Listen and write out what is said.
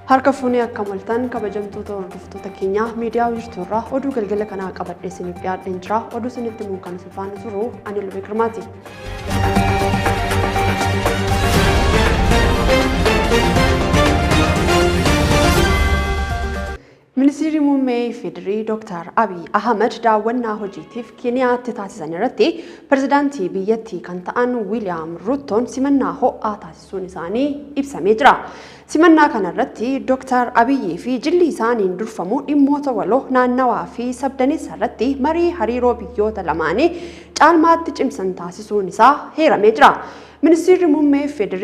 Harka fuunee akka maltan kabajamtoota hordoftoota keenyaa miidiyaa wiirtuu irraa oduu galgala kanaa qabadhee isiniif dhiyaadheen jira. Oduu isinitti himuun kan isin faana turu ani Lubee Girmaati. Ministiirri Muummee FDRI Dooktar Abiy Ahmad daawwannaa hojiitiif Keeniyaatti taasisan irratti pirezidaantii biyyattii kan ta'an Wiiliyaam Ruuttoon simannaa ho'aa taasisuun isaanii ibsamee jira. Simannaa kana irratti Dooktar Abiyyii fi jilli isaaniin durfamu dhimmoota waloo naannawaa fi sabdaneessa irratti marii hariiroo biyyoota lamaanii caalmaatti cimsan taasisuun isaa heeramee jira. Ministiirri Muummee FDRI